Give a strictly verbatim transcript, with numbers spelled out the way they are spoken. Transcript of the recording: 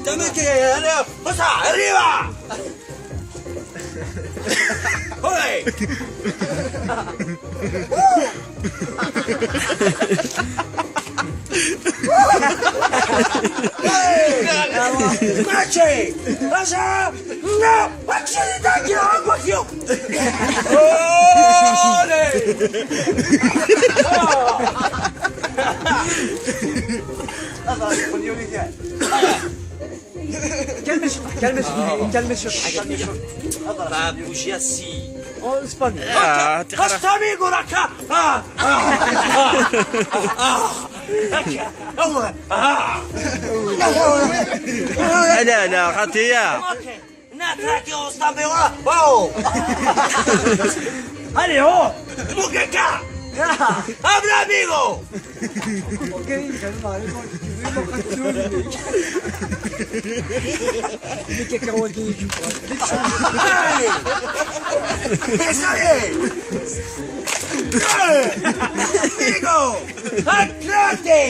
Tamam ki, allez, forza, arriva! Oi! Macie! Forza! No! Accidenti, acqua più! Ole! Calme-toi, calme-toi, calme-toi, calme-toi. Pas bouger assis. Oh, c'est pas bien. Ah, t'es Costa amigo, la ca-, ah, ah, ah, ah, ah, ah, ah. Allez, allez, arrêtez, hein. Ok. Natra que on s'appellera. Oh! Allez, oh! Muqueca! Abra amigo! Ok, calma, calma, calma. Allez! Esa es! Dale! Amigo! Atlante!